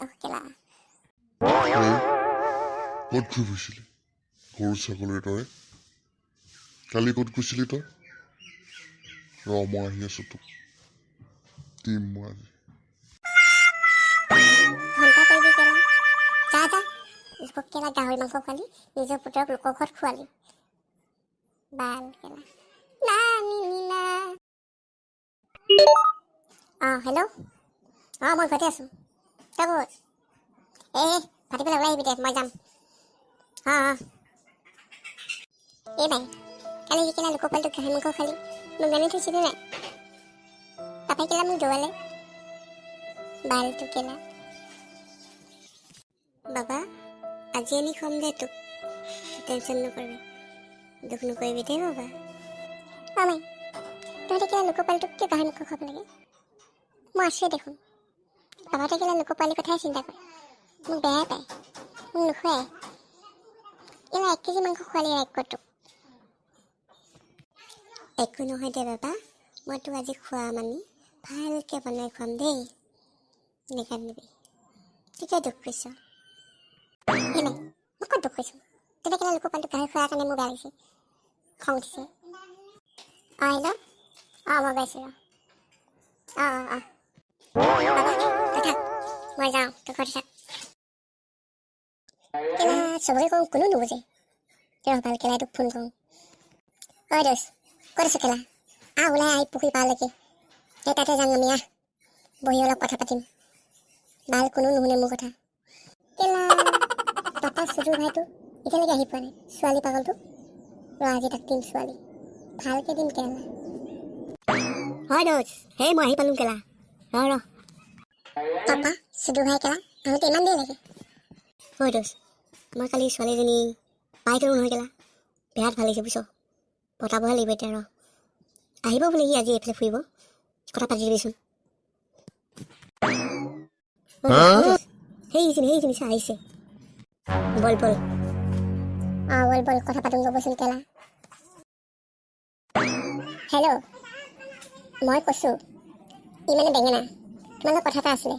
অহ কেলা। এই, ক'ত ঘূৰি ফুৰিছিলি গৰু ছাগলীৰ দৰে? কালি ক'ত গৈছিলি তই? ৰ, মই আহি আছো, তোক দিম মই আজি। ঘণ্টা কৰিবি কেলা। যা যা, লোকক কেলা গাহৰি মাংস খোৱালি, নিজৰ পুতৰক লোকৰ ঘৰত খোৱালি। বাল কেলা লা নি নি লা। অঁ হেল্ল', অঁ মই ঘৰতে আছোঁ, তই ক'ত? এই ভাটি পেলাই ওলাই আহিবি দে, মই যাম। অঁ অঁ এই বাই, কালি যে কেলা লোকৰ পোৱালিটোক গাহৰি মাংস খালি, মোক আনি থৈছিলি নাই? পাপাই কেলা মোক দৌৰালে। বালটো কেলা। বাবা, আজি আনি খুৱাম দে তোক, টেনশ্যন নকৰিবি, দুখ নকৰিবি দেই বাবা। অ মাই, তহঁতে কেলা লোকৰ পোৱালিটোক কিয় গাহৰি মাংস খুৱাব লাগে? মই আছোৱে দেখোন। বাবাহঁতে কেলা লোকৰ পোৱালিৰ কথাই চিন্তা কৰে, মোক বেয়াই পায়, মোক নোখোৱাই। কেলা 1 কেজি মাংস খোৱালি ৰাক্ষসটোক। একো নহয় দে বাবা, মই তোক আজি খুৱাম, আনি ভালকৈ বনাই খুৱাম দেই, নেকান্দিবি। তই কিয় দুখ কৰিছ? সেই নাই, মই ক'ত দুখ কৰিছোঁ? তহঁতে কেলা লোকৰ পোৱালিটোক গাহৰি খোৱাৰ কাৰণে মোৰ বেয়া লাগিছে, খং উঠিছে। অঁ হেল্ল', অঁ মই গৈছোঁ ৰ। অঁ অঁ অঁ বাবা, তই থাক, মই যাওঁ, তই ঘৰতে থাক। কেলা চবকে কওঁ, কোনো নুবুজে। ৰ, ভাল কেলা তোক ফোন কৰোঁ। ঐ দোষ, ক'ত আছ কেলা? আহ, ওলাই আহি পুখুৰী পাৰলৈকে, সেই তাতে যাম আমি। আহ, বহি অলপ কথা পাতিম। ভাল, কোনো নুশুনে মোৰ কথা। কেলা পাপা, চুদুৰ ভাইটো এতিয়ালৈকে আহি পোৱা নাই, ছোৱালী পাগলটো। ৰ, আজি তাক দিম ছোৱালী, ভালকে দিম কেলা। হয় দোষ, সেই মই আহি পালোঁ কেলা, ৰ ৰ। পাপা, চুদুৰ ভাই কেলা আহোঁতে ইমান দেৰি লাগে। হয় দোষ, আমাৰ কালি ছোৱালীজনী পাই গ'লো নহয় কেলা, বিৰাট ভাল লাগিছে বুজিছ, পতাবহে লাগিব এতিয়া। ৰ, আহিব বোলে সি আজি এইফালে ফুৰিব, কথা পাতি দিবিচোন। সেইখিনি সেইখিনি চা, আহিছে, বল বল। অঁ বল বল, কথা পাতোঁ বচোন কেলা। হেল্ল', মই কৈছোঁ, ই মানে বেঙেনা, তোমাৰ লগত কথা এটা আছিলে।